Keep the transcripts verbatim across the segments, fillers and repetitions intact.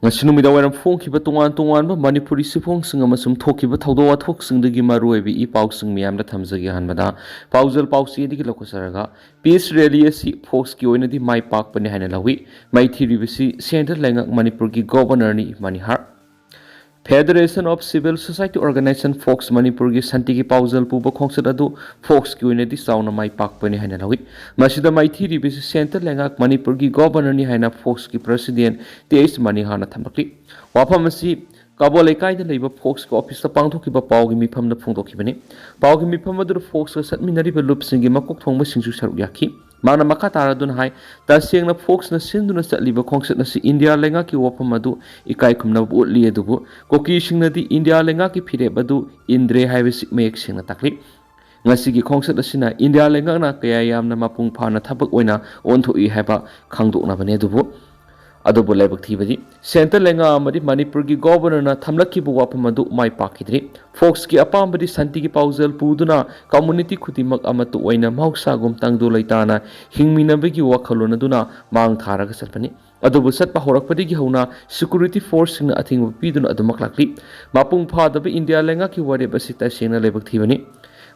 ꯉꯁꯤ ꯅꯨꯃꯤꯗꯥꯡ ꯋꯥꯏꯔꯝ ꯐꯣꯡꯈꯤꯕ ꯇꯣꯉꯥꯟ ꯇꯣꯉꯥꯟꯕ ꯃꯅꯤꯄꯨꯔꯤ ꯆꯦꯐꯣꯡꯁꯤꯡ ꯑꯃꯁꯨꯡ ꯊꯣꯛꯈꯤꯕ ꯊꯧꯗꯣꯛ ꯋꯥꯊꯣꯛꯁꯤꯡꯗꯒꯤ ꯃꯔꯨꯑꯣꯏꯕ ꯏ ꯄꯥꯎꯁꯤꯡ ꯃꯌꯥꯝꯗ ꯊꯝꯖꯒꯦ꯫ ꯑꯍꯥꯟꯕꯗ ꯄꯥꯎꯖꯦꯜ ꯄꯥꯎꯆꯦꯗꯒꯤ ꯂꯧꯈꯠꯆꯔꯒ, ꯄꯤꯁ ꯔꯦꯂꯤ ꯑꯁꯤ ꯐꯣꯛꯁꯀꯤ ꯑꯣꯏꯅꯗꯤ ꯃꯥꯏ ꯄꯥꯛꯄꯅꯤ ꯍꯥꯏꯅ ꯂꯧꯏ꯫ ꯃꯥꯏꯊꯤꯔꯤꯕꯁꯤ ꯁꯦꯟꯇ꯭ꯔꯦꯜ ꯂꯩꯉꯥꯛ ꯃꯅꯤꯄꯨꯔꯒꯤ ꯒꯣꯕꯔꯅꯔꯅꯤ ꯃꯅꯤꯍꯥꯔ꯫ Federation of Civil Society Organization, fox ꯃꯅꯤꯄꯨꯔꯒꯤ ꯁꯥꯟꯇꯤꯒꯤ ꯄꯥꯎꯖꯦꯜ ꯄꯨꯕ ꯈꯣꯡꯆꯠ ꯑꯗꯨ ꯐꯣꯛꯁꯀꯤ ꯑꯣꯏꯅꯗꯤ ꯆꯥꯎꯅ ꯃꯥꯏ ꯄꯥꯛꯄꯅꯤ ꯍꯥꯏꯅ ꯂꯧꯏ꯫ ꯃꯁꯤꯗ ꯃꯥꯏꯊꯤꯔꯤꯕꯁꯤ ꯁꯦꯟꯇ꯭ꯔꯦꯜ ꯂꯩꯉꯥꯛ ꯃꯅꯤꯄꯨꯔꯒꯤ ꯒꯣꯕꯔꯅꯔꯅꯤ ꯍꯥꯏꯅ ꯐꯣꯛꯁꯀꯤ ꯄ꯭ꯔꯁꯤꯗꯦꯟ ꯇꯤ ꯑꯩꯆ ꯃꯅꯤꯍꯥꯔꯅ ꯊꯝꯂꯛꯂꯤ꯫ ꯋꯥꯐꯝ ꯑꯁꯤ ꯀꯕꯣ ꯂꯩꯀꯥꯏꯗ ꯂꯩꯕ ꯐꯣꯛꯁꯀꯤ ꯑꯣꯐꯤꯁꯇ ꯄꯥꯡꯊꯣꯛꯈꯤꯕ ꯄꯥꯎꯒꯤ ꯃꯤꯐꯝꯗ ꯐꯣꯡꯗꯣꯛꯈꯤꯕꯅꯤ꯫ ꯄꯥꯎꯒꯤ ꯃꯤꯐꯝ ꯑꯗꯨꯗ ꯐꯣꯛꯁꯀ ꯆꯠꯃꯤꯟꯅꯔꯤꯕ ꯂꯨꯞꯁꯤꯡꯒꯤ ꯃꯀꯣꯛ ꯊꯣꯡꯕꯁꯤꯡꯁꯨ ꯁꯔꯨꯛ ꯌꯥꯈꯤ꯫ ꯃꯥꯅ ꯃꯈꯥ ꯇꯥꯔꯗꯨꯅ ꯍꯥꯏ, ꯇꯁꯦꯡꯅ ꯐꯣꯛꯁꯅ ꯁꯤꯟꯗꯨꯅ ꯆꯠꯂꯤꯕ ꯈꯣꯡꯆꯠ ꯑꯁꯤ ꯏꯟꯗꯤꯌꯥ ꯂꯩꯉꯥꯛꯀꯤ ꯋꯥꯐꯝ ꯑꯗꯨ ꯏꯀꯥꯏ ꯈꯨꯝꯅꯕ ꯎꯠꯂꯤ, ꯑꯗꯨꯕꯨ ꯀꯨꯀꯤꯁꯤꯡꯅꯗꯤ ꯏꯟꯗꯤꯌꯥ ꯂꯩꯉꯥꯛꯀꯤ ꯐꯤꯔꯦꯞ ꯑꯗꯨ ꯏꯟꯗ꯭ꯔꯦ ꯍꯥꯏꯕꯁꯤ ꯃꯌꯦꯛ ꯁꯦꯡꯅ ꯇꯥꯛꯂꯤ꯫ ꯉꯁꯤꯒꯤ ꯈꯣꯡꯆꯠ ꯑꯁꯤꯅ ꯏꯟꯗꯤꯌꯥ ꯂꯩꯉꯥꯛꯅ ꯀꯌꯥ ꯌꯥꯝꯅ ꯃꯄꯨꯡ ꯐꯥꯅ ꯊꯕꯛ ꯑꯣꯏꯅ ꯑꯣꯟꯊꯣꯛꯏ ꯍꯥꯏꯕ ꯈꯪꯗꯣꯛꯅꯕꯅꯤ꯫ ꯑꯗꯨꯕꯨ ꯑꯗꯨꯕꯨ ꯂꯥꯏꯕꯛ ꯊꯤꯕꯗꯤ, ꯁꯦꯟꯇ꯭ꯔꯦꯜ ꯂꯩꯉꯥꯛ ꯑꯃꯗꯤ ꯃꯅꯤꯄꯨꯔꯒꯤ ꯒꯣꯕꯔꯅꯔꯅ ꯊꯝꯂꯛꯈꯤꯕ ꯋꯥꯐꯝ ꯑꯗꯨ ꯃꯥꯏ ꯄꯥꯛꯈꯤꯗ꯭ꯔꯤ꯫ ꯐꯣꯛꯁꯀꯤ ꯑꯄꯥꯝꯕꯗꯤ ꯁꯥꯟꯇꯤꯒꯤ ꯄꯥꯎꯖꯦꯜ ꯄꯨꯗꯨꯅ ꯀꯝꯃꯨꯅꯤꯇꯤ ꯈꯨꯗꯤꯡꯃꯛ ꯑꯃꯠꯇ ꯑꯣꯏꯅ ꯃꯍꯧꯁꯥꯒꯨꯝ ꯇꯪꯗꯨ ꯂꯩꯇꯥꯅ ꯍꯤꯡꯃꯤꯟꯅꯕꯒꯤ ꯋꯥꯈꯜꯂꯣꯟ ꯑꯗꯨꯅ ꯃꯥꯡ ꯊꯥꯔꯒ ꯆꯠꯄꯅꯤ꯫ ꯑꯗꯨꯕꯨ ꯆꯠꯄ ꯍꯧꯔꯛꯄꯗꯒꯤ ꯍꯧꯅ ꯁꯦꯀ꯭ꯌꯨꯔꯤꯇꯤ ꯐꯣꯔꯁꯁꯤꯡꯅ ꯑꯊꯤꯡꯕ ꯄꯤꯗꯨꯅ ꯑꯗꯨꯃꯛ ꯂꯥꯛꯂꯤ꯫ ꯃꯄꯨꯡ ꯐꯥꯗꯕ ꯏꯟꯗꯤꯌꯥ ꯂꯩꯉꯥꯛꯀꯤ ꯋꯥꯔꯦꯞ ꯑꯁꯤ ꯇꯁꯦꯡꯅ ꯂꯥꯏꯕꯛ ꯊꯤꯕꯅꯤ꯫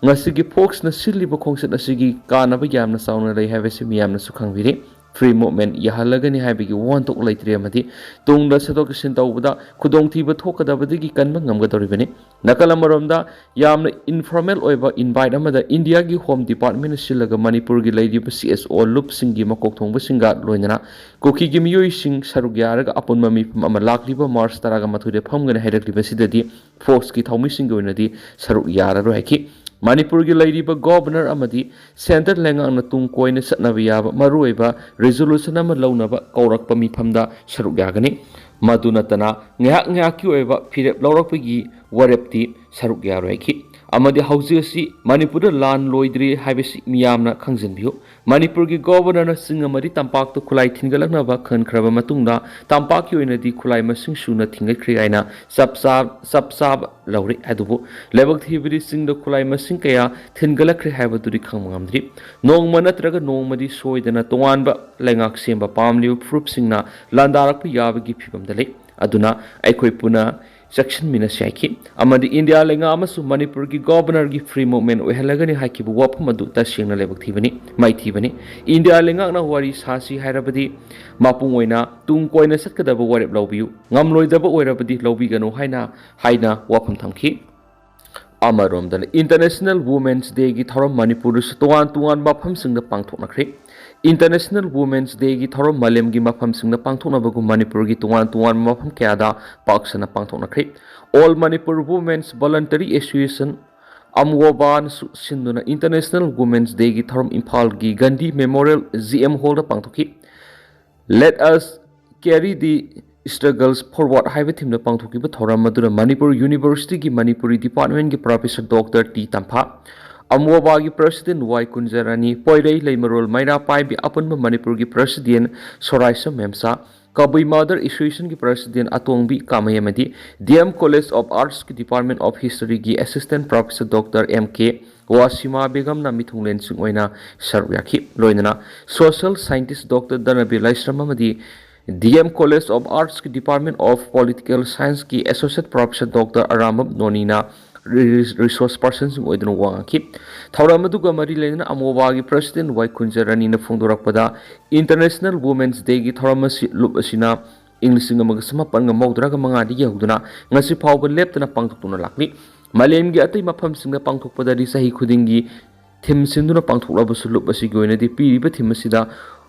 ꯉꯁꯤꯒꯤ ꯐꯣꯛꯁꯅ ꯁꯤꯜꯂꯤꯕ ꯈꯣꯡꯆꯠ ꯑꯁꯤꯒꯤ ꯀꯥꯟꯅꯕ ꯌꯥꯝꯅ ꯆꯥꯎꯅ ꯂꯩ ꯍꯥꯏꯕꯁꯤ ꯃꯤꯌꯥꯝꯅꯁꯨ ꯈꯪꯕꯤꯔꯤ꯫ ꯐ꯭ꯔꯤ ꯃꯨꯚꯃꯦꯟꯠ ꯌꯥꯍꯜꯂꯒꯅꯤ ꯍꯥꯏꯕꯒꯤ ꯋꯥꯍꯟꯊꯣꯛ ꯂꯩꯇ꯭ꯔꯦ ꯑꯃꯗꯤ ꯇꯨꯡꯗ ꯆꯠꯊꯣꯛ ꯆꯠꯁꯤꯟ ꯇꯧꯕꯗ ꯈꯨꯗꯣꯡꯊꯤꯕ ꯊꯣꯛꯀꯗꯕꯗꯒꯤ ꯀꯟꯕ ꯉꯝꯒꯗꯧꯔꯤꯕꯅꯤ꯫ ꯅꯥꯀꯜ ꯑꯃꯔꯣꯝꯗ, ꯌꯥꯝꯅ ꯏꯟꯐꯣꯔꯃꯦꯜ ꯑꯣꯏꯕ ꯏꯟꯚꯥꯏꯠ ꯑꯃꯗ ꯏꯟꯗꯤꯌꯥꯒꯤ ꯍꯣꯝ ꯗꯤꯄꯥꯔꯠꯃꯦꯟꯠꯅ ꯁꯤꯜꯂꯒ ꯃꯅꯤꯄꯨꯔꯒꯤ ꯂꯩꯔꯤꯕ ꯁꯤ ꯑꯦꯁ ꯑꯣ ꯂꯨꯞꯁꯤꯡꯒꯤ ꯃꯀꯣꯛ ꯊꯣꯡꯕꯁꯤꯡꯒ ꯂꯣꯏꯅꯅ ꯀꯨꯀꯤꯒꯤ ꯃꯤꯑꯣꯏꯁꯤꯡ ꯁꯔꯨꯛ ꯌꯥꯔꯒ ꯑꯄꯨꯟꯕ ꯃꯤꯐꯝ ꯑꯃ ꯂꯥꯛꯂꯤꯕ ꯃꯥꯔꯆ ꯇꯔꯥꯒ ꯃꯥꯊꯣꯏꯗ ꯐꯝꯒꯅꯤ ꯍꯥꯏꯔꯛꯂꯤꯕꯁꯤꯗꯗꯤ ꯐꯣꯛꯁꯀꯤ ꯊꯧꯃꯤꯁꯤꯡꯒꯤ ꯑꯣꯏꯅꯗꯤ ꯁꯔꯨꯛ ꯌꯥꯔꯔꯣꯏ ꯍꯥꯏꯈꯤ꯫ ꯃꯅꯤꯄꯨꯔꯒꯤ ꯂꯩꯔꯤꯕ ꯒꯣꯕꯔꯅꯔ ꯑꯃꯗꯤ ꯁꯦꯟꯇ꯭ꯔꯦꯜ ꯂꯩꯉꯥꯛꯅ ꯇꯨꯡ ꯀꯣꯏꯅ ꯆꯠꯅꯕ ꯌꯥꯕ ꯃꯔꯨꯑꯣꯏꯕ ꯔꯤꯖꯣꯂꯨꯁꯟ ꯑꯃ ꯂꯧꯅꯕ ꯀꯧꯔꯛꯄ ꯃꯤꯐꯝꯗ ꯁꯔꯨꯛ ꯌꯥꯒꯅꯤ꯫ ꯃꯗꯨ ꯅꯠꯇꯅ, ꯉꯥꯏꯍꯥꯛ ꯉꯥꯏꯍꯥꯛꯀꯤ ꯑꯣꯏꯕ ꯐꯤꯔꯦꯞ ꯂꯧꯔꯛꯄꯒꯤ ꯋꯥꯔꯦꯞꯇꯤ ꯁꯔꯨꯛ ꯌꯥꯔꯣꯏ ꯍꯥꯏꯈꯤ꯫ ꯑꯃꯗꯤ ꯍꯧꯖꯤꯛ ꯑꯁꯤ ꯃꯅꯤꯄꯨꯔꯗ ꯂꯥꯟ ꯂꯣꯏꯗ꯭ꯔꯤ ꯍꯥꯏꯕꯁꯤ ꯃꯤꯌꯥꯝꯅ ꯈꯪꯖꯤꯟꯕꯤꯌꯨ꯫ ꯃꯅꯤꯄꯨꯔꯒꯤ ꯒꯣꯕꯔꯅꯔꯅ ꯆꯤꯡ ꯑꯃꯗꯤ ꯇꯝꯄꯥꯛꯇ ꯈꯨꯠꯂꯥꯏ ꯊꯤꯟꯒꯠꯂꯛꯅꯕ ꯈꯟꯈ꯭ꯔꯕ ꯃꯇꯨꯡꯗ, ꯇꯝꯄꯥꯛꯀꯤ ꯑꯣꯏꯅꯗꯤ ꯈꯨꯠꯂꯥꯏ ꯃꯁꯤꯡ ꯁꯨꯅ ꯊꯤꯟꯒꯠꯈ꯭ꯔꯦ ꯍꯥꯏꯅ ꯆꯞ ꯆꯥ-, ꯆꯞ ꯆꯥꯕ ꯂꯧꯔꯤ꯫ ꯑꯗꯨꯕꯨ ꯂꯥꯏꯕꯛ ꯊꯤꯕꯗꯤ, ꯆꯤꯡꯗ ꯈꯨꯠꯂꯥꯏ ꯃꯁꯤꯡ ꯀꯌꯥ ꯊꯤꯟꯒꯠꯂꯛꯈ꯭ꯔꯦ ꯍꯥꯏꯕꯗꯨꯗꯤ ꯈꯪꯕ ꯉꯝꯗ꯭ꯔꯤ꯫ ꯅꯣꯡꯃ ꯅꯠꯇ꯭ꯔꯒ ꯅꯣꯡꯃꯗꯤ ꯁꯣꯏꯗꯅ ꯇꯣꯉꯥꯟꯕ ꯂꯩꯉꯥꯛ ꯁꯦꯝꯕ ꯄꯥꯝꯂꯤꯕ ꯐꯨꯔꯨꯞꯁꯤꯡꯅ ꯂꯥꯟꯗꯥꯔꯛꯄ ꯌꯥꯕꯒꯤ ꯐꯤꯕꯝ ꯂꯩ꯫ ꯑꯗꯨꯅ ꯑꯩꯈꯣꯏ ꯄꯨꯟꯅ ꯆꯦꯛꯁꯤꯟꯃꯤꯟꯅꯁꯤ ꯍꯥꯏꯈꯤ꯫ ꯑꯃꯗꯤ ꯏꯟꯗꯤꯌꯥ ꯂꯩꯉꯥꯛ ꯑꯃꯁꯨꯡ ꯃꯅꯤꯄꯨꯔꯒꯤ ꯒꯣꯚꯔꯅꯔꯒꯤ ꯐ꯭ꯔꯤ ꯃꯨꯚꯃꯦꯟ ꯑꯣꯏꯍꯜꯂꯒꯅꯤ ꯍꯥꯏꯈꯤꯕ ꯋꯥꯐꯝ ꯑꯗꯨ ꯇꯁꯦꯡꯅ ꯂꯥꯏꯕꯛ ꯊꯤꯕꯅꯤ, ꯃꯥꯏꯊꯤꯕꯅꯤ꯫ ꯏꯟꯗꯤꯌꯥ ꯂꯩꯉꯥꯛꯅ ꯋꯥꯔꯤ ꯁꯥꯁꯤ ꯍꯥꯏꯔꯕꯗꯤ ꯃꯄꯨꯡ ꯑꯣꯏꯅ ꯇꯨꯡ ꯀꯣꯏꯅ ꯆꯠꯀꯗꯕ ꯋꯥꯔꯦꯞ ꯂꯧꯕꯤꯌꯨ, ꯉꯝꯂꯣꯏꯗꯕ ꯑꯣꯏꯔꯕꯗꯤ ꯂꯧꯕꯤꯒꯅꯨ ꯍꯥꯏꯅ, ꯍꯥꯏꯅ ꯋꯥꯐꯝ ꯊꯝꯈꯤ꯫ ꯑꯃꯔꯣꯝꯗꯅ International Women's Dayꯒꯤ ꯊꯧꯔꯝ ꯃꯅꯤꯄꯨꯔꯗꯁꯨ ꯇꯣꯉꯥꯟ ꯇꯣꯉꯥꯟꯕ ꯃꯐꯝꯁꯤꯡꯗ ꯄꯥꯡꯊꯣꯛꯅꯈ꯭ꯔꯦ꯫ International Women's Dayꯒꯤ ꯊꯧꯔꯝ ꯃꯥꯂꯦꯝꯒꯤ ꯃꯐꯝꯁꯤꯡꯗ ꯄꯥꯡꯊꯣꯛꯅꯕꯒꯨꯝ ꯃꯅꯤꯄꯨꯔꯒꯤ ꯇꯣꯉꯥꯟ ꯇꯣꯉꯥꯟꯕ ꯃꯐꯝ ꯀꯌꯥꯗ ꯄꯥꯛ ꯁꯟꯅ ꯄꯥꯡꯊꯣꯛꯅꯈ꯭ꯔꯦ꯫ All Manipur Women's Voluntary Association, ꯑꯝꯋꯣꯕꯥꯅꯁꯨ ꯁꯤꯟꯗꯨꯅ International Women's Dayꯒꯤ ꯊꯧꯔꯝ ꯏꯝꯐꯥꯜꯒꯤ ꯒꯥꯟꯙꯤ ꯃꯦꯃꯣꯔꯤꯌꯦꯜ ꯖꯤ ꯑꯦꯝ ꯍꯣꯜꯗ ꯄꯥꯡꯊꯣꯛꯈꯤ꯫ Let us carry the struggles forward ꯍꯥꯏꯕ ꯊꯤꯝꯗ ꯄꯥꯡꯊꯣꯛꯈꯤꯕ ꯊꯧꯔꯝ ꯑꯗꯨꯗ ꯃꯅꯤꯄꯨꯔ ꯌꯨꯅꯤꯚꯔꯁꯤꯇꯤꯒꯤ ꯃꯅꯤꯄꯨꯔꯤ ꯗꯤꯄꯥꯔꯠꯃꯦꯟꯒꯤ ꯄ꯭ꯔꯣꯐꯦꯁꯔ ꯗꯣꯛꯇꯔ ꯇꯤ ꯇꯝꯐꯥ, ꯑꯃꯣꯕꯥꯒꯤ ꯄ꯭ꯔꯁꯤꯗꯦꯟ ꯋꯥꯏ ꯀꯨꯟꯖꯔꯥꯅꯤ, ꯄꯣꯏꯔꯩ ꯂꯩꯃꯔꯣꯜ ꯃꯩꯔꯥ ꯄꯥꯏꯕꯤ ꯑꯄꯨꯟꯕ ꯃꯅꯤꯄꯨꯔꯒꯤ ꯄ꯭ꯔꯁꯤꯗꯦꯟ ꯁꯣꯔꯥꯏꯁꯝ ꯃꯦꯝꯆꯥ, ꯀꯕꯨꯏ ꯃꯥꯗꯔ ꯑꯦꯁꯣꯁꯤꯌꯦꯁꯟꯒꯤ ꯄ꯭ꯔꯁꯤꯗꯦꯟ ꯑꯇꯣꯡꯕꯤ ꯀꯥꯃꯩ ꯑꯃꯗꯤ ꯗꯤ ꯑꯦꯝ ꯀꯣꯂꯦꯖ ꯑꯣꯐ ꯑꯥꯔꯠꯁꯀꯤ ꯗꯤꯄꯥꯔꯠꯃꯦꯟ ꯑꯣꯐ ꯍꯤꯁꯇꯔꯤꯒꯤ assistant professor doctor M K Wasima ꯕꯦꯒꯝꯅ ꯃꯤꯊꯨꯡꯂꯦꯟꯁꯤꯡ ꯑꯣꯏꯅ ꯁꯔꯨꯛ ꯌꯥꯈꯤ꯫ ꯂꯣꯏꯅꯅ social scientist doctor Dhanabir Laishram ꯑꯃꯗꯤ ꯗꯤ ꯑꯦꯝ ꯀꯣꯂꯦꯖ ꯑꯣꯐ ꯑꯥꯔꯠꯁꯀꯤ ꯗꯤꯄꯥꯔꯠꯃꯦꯟ ꯑꯣꯐ ꯄꯣꯂꯤꯇꯤꯀꯦꯜ ꯁꯥꯏꯟꯁꯀꯤ ꯑꯦꯁꯣꯁꯤꯌꯦꯠ ꯄ꯭ꯔꯣꯐꯦꯁꯔ ꯗꯣꯛꯇꯔ ꯑꯔꯥꯝꯕꯝ ꯅꯣꯅꯤꯅ ꯔꯤ-, ꯔꯤꯁꯣꯔꯁ ꯄꯥꯔꯁꯟꯁꯤꯡ ꯑꯣꯏꯗꯨꯅ ꯋꯥ ꯉꯥꯡꯈꯤ꯫ ꯊꯧꯔꯝ ꯑꯗꯨꯒ ꯃꯔꯤ ꯂꯩꯅꯅ ꯑꯃꯣꯕꯥꯒꯤ ꯄ꯭ꯔꯁꯤꯗꯦꯟ ꯋꯥꯏ ꯀꯨꯟꯖꯔꯥꯅꯤꯅ ꯐꯣꯡꯗꯣꯔꯛꯄꯗ, ꯏꯟꯇꯔꯅꯦꯁꯅꯦꯜ ꯋꯨꯃꯦꯟꯁ ꯗꯦꯒꯤ ꯊꯧꯔꯝ ꯑꯁꯤ ꯂꯨꯞ ꯑꯁꯤꯅ ꯏꯪ ꯂꯤꯁꯤꯡ ꯑꯃꯒ ꯆꯃꯥꯄꯟꯒ ꯃꯧꯗ꯭ꯔꯥꯒ ꯃꯉꯥꯗꯒꯤ ꯍꯧꯗꯨꯅ ꯉꯁꯤ ꯐꯥꯎꯕ ꯂꯦꯞꯇꯅ ꯄꯥꯡꯊꯣꯛꯇꯨꯅ ꯂꯥꯛꯂꯤ꯫ ꯃꯥꯂꯦꯝꯒꯤ ꯑꯇꯩ ꯃꯐꯝꯁꯤꯡꯗ ꯄꯥꯡꯊꯣꯛꯄꯗꯗꯤ ꯆꯍꯤ ꯈꯨꯗꯤꯡꯒꯤ ꯊꯤꯝ ꯁꯤꯟꯗꯨꯅ ꯄꯥꯡꯊꯣꯛꯂꯕꯁꯨ, ꯂꯨꯞ ꯑꯁꯤꯒꯤ ꯑꯣꯏꯅꯗꯤ ꯄꯤꯔꯤꯕ ꯊꯤꯝ ꯑꯁꯤꯗ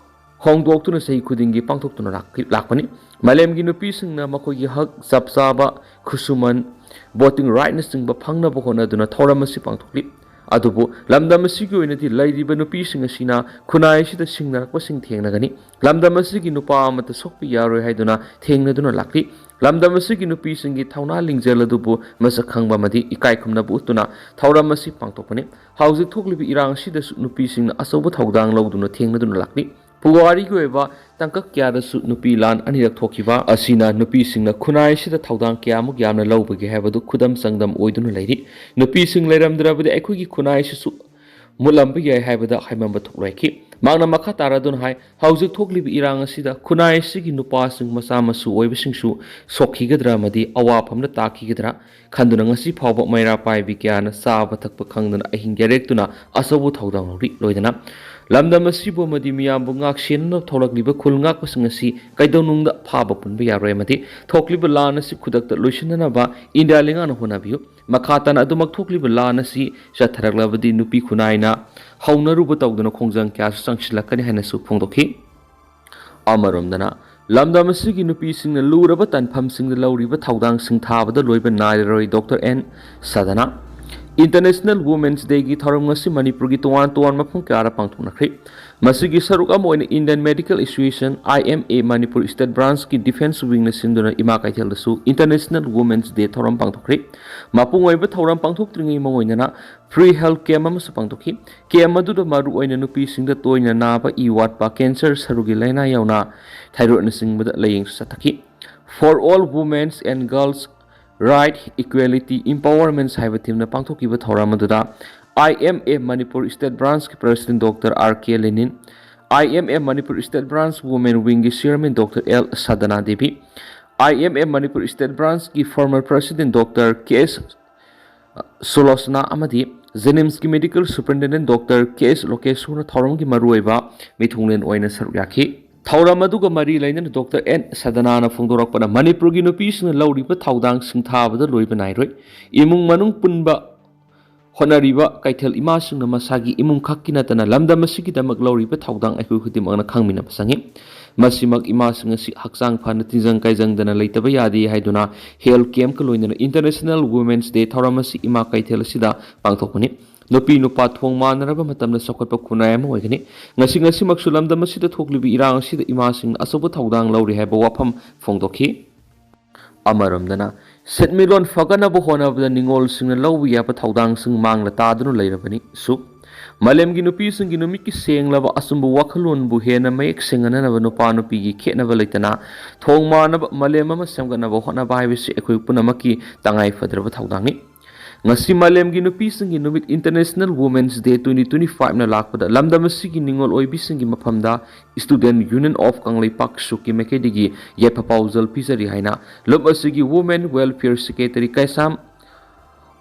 ꯍꯣꯡꯗꯣꯛꯇꯨꯅ ꯆꯍꯤ ꯈꯨꯗꯤꯡꯒꯤ ꯄꯥꯡꯊꯣꯛꯇꯨꯅ ꯂꯥꯛꯈꯤ-, ꯂꯥꯛꯄꯅꯤ꯫ ꯃꯥꯂꯦꯝꯒꯤ ꯅꯨꯄꯤꯁꯤꯡꯅ ꯃꯈꯣꯏꯒꯤ ꯍꯛ, ꯆꯞ ꯆꯥꯕ ꯈꯨꯠꯁꯨꯃꯟ, ꯚꯣꯇꯤꯡ ꯔꯥꯏꯠꯅꯆꯤꯡꯕ ꯐꯪꯅꯕ ꯍꯣꯠꯅꯗꯨꯅ ꯊꯧꯔꯝ ꯑꯁꯤ ꯄꯥꯡꯊꯣꯛꯂꯤ꯫ ꯑꯗꯨꯕꯨ ꯂꯝꯗꯝ ꯑꯁꯤꯒꯤ ꯑꯣꯏꯅꯗꯤ ꯂꯩꯔꯤꯕ ꯅꯨꯄꯤꯁꯤꯡ ꯑꯁꯤꯅ ꯈꯨꯟꯅꯥꯏ ꯑꯁꯤꯗ ꯁꯤꯡꯅꯔꯛꯄꯁꯤꯡ ꯊꯦꯡꯅꯒꯅꯤ꯫ ꯂꯝꯗꯝ ꯑꯁꯤꯒꯤ ꯅꯨꯄꯥ ꯑꯃꯠꯇ ꯁꯣꯛꯄ ꯌꯥꯔꯣꯏ ꯍꯥꯏꯗꯨꯅ ꯊꯦꯡꯅꯗꯨꯅ ꯂꯥꯛꯂꯤ꯫ ꯂꯝꯗꯝ ꯑꯁꯤꯒꯤ ꯅꯨꯄꯤꯁꯤꯡꯒꯤ ꯊꯧꯅꯥ ꯂꯤꯡꯖꯦꯜ ꯑꯗꯨꯕꯨ ꯃꯁꯛ ꯈꯪꯕ ꯑꯃꯗꯤ ꯏꯀꯥꯏ ꯈꯨꯝꯅꯕ ꯎꯠꯇꯨꯅ ꯊꯧꯔꯝ ꯑꯁꯤ ꯄꯥꯡꯊꯣꯛꯄꯅꯤ꯫ ꯍꯧꯖꯤꯛ ꯊꯣꯛꯂꯤꯕ ꯏꯔꯥꯡ ꯑꯁꯤꯗꯁꯨ ꯅꯨꯄꯤꯁꯤꯡꯅ ꯑꯆꯧꯕ ꯊꯧꯗꯥꯡ ꯂꯧꯗꯨꯅ ꯊꯦꯡꯅꯗꯨꯅ ꯂꯥꯛꯂꯤ꯫ ꯄꯨꯋꯥꯔꯤꯒꯤ ꯑꯣꯏꯕ ꯇꯥꯡꯀꯛ ꯀꯌꯥꯗꯁꯨ ꯅꯨꯄꯤ ꯂꯥꯟ ꯑꯅꯤꯔꯛ ꯊꯣꯛꯈꯤꯕ ꯑꯁꯤꯅ ꯅꯨꯄꯤꯁꯤꯡꯅ ꯈꯨꯟꯅꯥꯏ ꯑꯁꯤꯗ ꯊꯧꯗꯥꯡ ꯀꯌꯥꯃꯨꯛ ꯌꯥꯝꯅ ꯂꯧꯕꯒꯦ ꯍꯥꯏꯕꯗꯨ ꯈꯨꯗꯝ ꯆꯥꯡꯗꯝ ꯑꯣꯏꯗꯨꯅ ꯂꯩꯔꯤ꯫ ꯅꯨꯄꯤꯁꯤꯡ ꯂꯩꯔꯝꯗ꯭ꯔꯕꯗꯤ ꯑꯩꯈꯣꯏꯒꯤ ꯈꯨꯟꯅꯥꯏ ꯑꯁꯤꯁꯨ ꯃꯨꯠꯂꯝꯕ ꯌꯥꯏ ꯍꯥꯏꯕꯗ ꯍꯥꯏꯃꯟꯕ ꯊꯣꯛꯂꯣꯏꯈꯤ꯫ ꯃꯍꯥꯛꯅ ꯃꯈꯥ ꯇꯥꯔꯗꯨꯅ ꯍꯥꯏ, ꯍꯧꯖꯤꯛ ꯊꯣꯛꯂꯤꯕ ꯏꯔꯥꯡ ꯑꯁꯤꯗ ꯈꯨꯟꯅꯥꯏ ꯑꯁꯤꯒꯤ ꯅꯨꯄꯥꯁꯤꯡ ꯃꯆꯥ ꯃꯁꯨ ꯑꯣꯏꯕꯁꯤꯡꯁꯨ ꯁꯣꯛꯈꯤꯒꯗ꯭ꯔꯥ ꯑꯃꯗꯤ ꯑꯋꯥꯐꯝꯗ ꯇꯥꯈꯤꯒꯗ꯭ꯔꯥ ꯈꯟꯗꯨꯅ ꯉꯁꯤ ꯐꯥꯎꯕ ꯃꯩꯔꯥ ꯄꯥꯏꯕꯤ ꯀꯌꯥꯅ ꯆꯥꯕ ꯊꯛꯄ ꯈꯪꯗꯅ ꯑꯍꯤꯡ ꯌꯥꯔꯦꯛꯇꯨꯅ ꯑꯆꯧꯕ ꯊꯧꯗꯥꯡ ꯂꯧꯔꯤ꯫ ꯂꯣꯏꯗꯅ ꯂꯝꯗꯝ ꯑꯁꯤꯕꯨ ꯑꯃꯗꯤ ꯃꯤꯌꯥꯝꯕꯨ ꯉꯥꯛꯁꯦꯟꯅꯅ ꯊꯣꯛꯂꯛꯂꯤꯕ ꯈꯨꯜ ꯉꯥꯛꯄꯁꯤꯡ ꯑꯁꯤ ꯀꯩꯗꯧꯅꯨꯡꯗ ꯐꯥꯕ ꯄꯨꯟꯕ ꯌꯥꯔꯣꯏ ꯑꯃꯗꯤ ꯊꯣꯛꯂꯤꯕ ꯂꯥꯟ ꯑꯁꯤ ꯈꯨꯗꯛꯇ ꯂꯣꯏꯁꯤꯟꯅꯅꯕ ꯏꯟꯗꯤꯌꯥ ꯂꯩꯉꯥꯛꯅ ꯍꯣꯠꯅꯕꯤꯌꯨ꯫ ꯃꯈꯥ ꯇꯥꯅ ꯑꯗꯨꯃꯛ ꯊꯣꯛꯂꯤꯕ ꯂꯥꯟ ꯑꯁꯤ ꯆꯠꯊꯔꯛꯂꯕꯗꯤ ꯅꯨꯄꯤ ꯈꯨꯟꯅꯥꯏꯅ ꯍꯧꯅꯔꯨꯕ ꯇꯧꯗꯅ ꯈꯣꯡꯖꯪ ꯀꯌꯥꯁꯨ ꯆꯪꯁꯤꯜꯂꯛꯀꯅꯤ ꯍꯥꯏꯅꯁꯨ ꯐꯣꯡꯗꯣꯛꯈꯤ꯫ ꯑꯃꯔꯣꯝꯗꯅ ꯂꯝꯗꯝ ꯑꯁꯤꯒꯤ ꯅꯨꯄꯤꯁꯤꯡꯅ ꯂꯨꯔꯕ ꯇꯥꯟꯐꯝꯁꯤꯡꯗ ꯂꯧꯔꯤꯕ ꯊꯧꯗꯥꯡꯁꯤꯡ ꯊꯥꯕꯗ ꯂꯣꯏꯕ ꯅꯥꯏꯔꯔꯣꯏ꯫ Doctor N Sadhana. International Women's Dayꯒꯤ ꯊꯧꯔꯝ ꯉꯁꯤ ꯃꯅꯤꯄꯨꯔꯒꯤ ꯇꯣꯉꯥꯟ ꯇꯣꯉꯥꯟꯕ ꯃꯐꯝ ꯀꯌꯥꯗ ꯄꯥꯡꯊꯣꯛꯅꯈ꯭ꯔꯤ꯫ ꯃꯁꯤꯒꯤ ꯁꯔꯨꯛ ꯑꯃ ꯑꯣꯏꯅ Indian Medical Association, I M A, Manipur State Branchꯀꯤ Defence Wingꯅ ꯁꯤꯟꯗꯨꯅ ꯏꯃꯥ ꯀꯩꯊꯦꯜꯗꯁꯨ International Women's Day ꯊꯧꯔꯝ ꯄꯥꯡꯊꯣꯛꯈ꯭ꯔꯤ꯫ ꯃꯄꯨꯡ ꯑꯣꯏꯕ ꯊꯧꯔꯝ ꯄꯥꯡꯊꯣꯛꯇ꯭ꯔꯤꯉꯩ ꯃꯃꯥꯡ ꯑꯣꯏꯅ free health camp ꯑꯃꯁꯨ ꯄꯥꯡꯊꯣꯛꯈꯤ꯫ Camp ꯑꯗꯨꯗ ꯃꯔꯨ ꯑꯣꯏꯅ ꯅꯨꯄꯤꯁꯤꯡꯗ ꯇꯣꯏꯅ ꯅꯥꯕ, ꯏ ꯋꯥꯠꯄ, cancer, ꯁꯔꯨꯒꯤ ꯂꯥꯏꯅꯥ ꯌꯥꯎꯅ thyroidꯅꯆꯤꯡꯕꯗ ꯂꯥꯌꯦꯡꯁꯨ ꯆꯠꯊꯈꯤ꯫ For all women's and girls right equality empowerment ꯍꯥꯏꯕ themeꯅ ꯄꯥꯡꯊꯣꯛꯈꯤꯕ ꯊꯧꯔꯝ ꯑꯗꯨꯗ I M A Manipur State Branchꯀꯤ President Doctor R K Lenin, I M A Manipur State Branch Women Wingꯒꯤ Chairman Doctor L Sadhana Devi, I M A Manipur State Branchꯀꯤ former President Doctor K S ꯁꯨꯂꯣꯆꯅꯥ ꯑꯃꯗꯤ JNIMSꯀꯤ Medical Superintendent Doctor K S ꯂꯣꯀꯦꯁꯣꯔꯅ ꯊꯧꯔꯝꯒꯤ ꯃꯔꯨꯑꯣꯏꯕ ꯃꯤꯊꯨꯡꯂꯦꯟ ꯑꯣꯏꯅ ꯁꯔꯨꯛ ꯌꯥꯈꯤ꯫ ꯊꯧꯔꯝ ꯑꯗꯨꯒ ꯃꯔꯤ ꯂꯩꯅꯅ ꯗꯣꯛꯇꯔ ꯑꯦꯟ ꯁꯗꯅꯥꯅ ꯐꯣꯡꯗꯣꯔꯛꯄꯅ ꯃꯅꯤꯄꯨꯔꯒꯤ ꯅꯨꯄꯤꯁꯤꯡꯅ ꯂꯧꯔꯤꯕ ꯊꯧꯗꯥꯡ ꯁꯤꯡꯊꯥꯕꯗ ꯂꯣꯏꯕ ꯅꯥꯏꯔꯣꯏ꯫ ꯏꯃꯨꯡ ꯃꯅꯨꯡ ꯄꯨꯟꯕ ꯍꯣꯠꯅꯔꯤꯕ ꯀꯩꯊꯦꯜ ꯏꯃꯥꯁꯤꯡꯅ ꯃꯁꯥꯒꯤ ꯏꯃꯨꯡ ꯈꯛꯀꯤ ꯅꯠꯇꯅ ꯂꯝꯗꯝ ꯑꯁꯤꯒꯤꯗꯃꯛ ꯂꯧꯔꯤꯕ ꯊꯧꯗꯥꯡ ꯑꯩꯈꯣꯏ ꯈꯨꯗꯤꯡꯃꯛꯅ ꯈꯪꯃꯤꯟꯅꯕ ꯆꯪꯏ꯫ ꯃꯁꯤꯃꯛ ꯏꯃꯥꯁꯤꯡ ꯑꯁꯤ ꯍꯛꯆꯥꯡ ꯐꯅ ꯇꯤꯟꯖꯪ ꯀꯥꯏꯖꯪꯗꯅ ꯂꯩꯇꯕ ꯌꯥꯗꯦ ꯍꯥꯏꯗꯨꯅ health campꯀ ꯂꯣꯏꯅꯅ International Women's Day ꯊꯧꯔꯝ ꯑꯁꯤ ꯏꯃꯥ ꯀꯩꯊꯦꯜ ꯑꯁꯤꯗ ꯄꯥꯡꯊꯣꯛꯄꯅꯤ꯫ ꯅꯨꯄꯤ ꯅꯨꯄꯥ ꯊꯣꯡ ꯃꯥꯟꯅꯔꯕ ꯃꯇꯝꯗ ꯆꯥꯎꯈꯠꯄ ꯈꯨꯟꯅꯥꯏ ꯑꯃ ꯑꯣꯏꯒꯅꯤ꯫ ꯉꯁꯤ ꯉꯁꯤꯃꯛꯁꯨ ꯂꯝꯗꯝ ꯑꯁꯤꯗ ꯊꯣꯛꯂꯤꯕ ꯏꯔꯥꯡ ꯑꯁꯤꯗ ꯏꯃꯥꯁꯤꯡꯅ ꯑꯆꯧꯕ ꯊꯧꯗꯥꯡ ꯂꯧꯔꯤ ꯍꯥꯏꯕ ꯋꯥꯐꯝ ꯐꯣꯡꯗꯣꯛꯈꯤ꯫ ꯑꯃꯔꯣꯝꯗꯅ ꯁꯦꯟꯃꯤꯠꯂꯣꯟ ꯐꯒꯠꯅꯕ ꯍꯣꯠꯅꯕꯗ ꯅꯤꯉꯣꯜꯁꯤꯡꯅ ꯂꯧꯕ ꯌꯥꯕ ꯊꯧꯗꯥꯡꯁꯤꯡ ꯃꯥꯡꯂ ꯇꯥꯗꯨꯅ ꯂꯩꯔꯕꯅꯤ꯫ ꯁꯨꯛ ꯃꯥꯂꯦꯝꯒꯤ ꯅꯨꯄꯤꯁꯤꯡꯒꯤ ꯅꯨꯃꯤꯠꯀꯤ ꯁꯦꯡꯂꯕ ꯑꯆꯨꯝꯕ ꯋꯥꯈꯜꯂꯣꯟꯕꯨ ꯍꯦꯟꯅ ꯃꯌꯦꯛ ꯁꯦꯡꯍꯟꯅꯅꯕ ꯅꯨꯄꯥ ꯅꯨꯄꯤꯒꯤ ꯈꯦꯠꯅꯕ ꯂꯩꯇꯅ ꯊꯣꯡ ꯃꯥꯟꯅꯕ ꯃꯥꯂꯦꯝ ꯑꯃ ꯁꯦꯝꯒꯠꯅꯕ ꯍꯣꯠꯅꯕ ꯍꯥꯏꯕꯁꯤ ꯑꯩꯈꯣꯏ ꯄꯨꯝꯅꯃꯛꯀꯤ ꯇꯉꯥꯏ ꯐꯗ꯭ꯔꯕ ꯊꯧꯗꯥꯡꯅꯤ꯫ ꯉꯁꯤ ꯃꯥꯂꯦꯝꯒꯤ ꯅꯨꯄꯤꯁꯤꯡꯒꯤ ꯅꯨꯃꯤꯠ, International Women's Day twenty twenty-five ꯅ ꯂꯥꯛꯄꯗ, ꯂꯝꯗꯝ ꯑꯁꯤꯒꯤ ꯅꯤꯉꯣꯜ ꯑꯣꯏꯕꯤꯁꯤꯡꯒꯤ ꯃꯐꯝꯗ Student Union of ꯀꯪꯂꯩꯄꯥꯛ ꯁꯨꯛꯀꯤ ꯃꯥꯏꯀꯩꯗꯒꯤ ꯌꯥꯏꯐ ꯄꯥꯎꯖꯦꯜ ꯄꯤꯖꯔꯤ ꯍꯥꯏꯅ ꯂꯨꯞ ꯑꯁꯤꯒꯤ Women Welfare Secretary ꯀꯩꯁꯥꯝ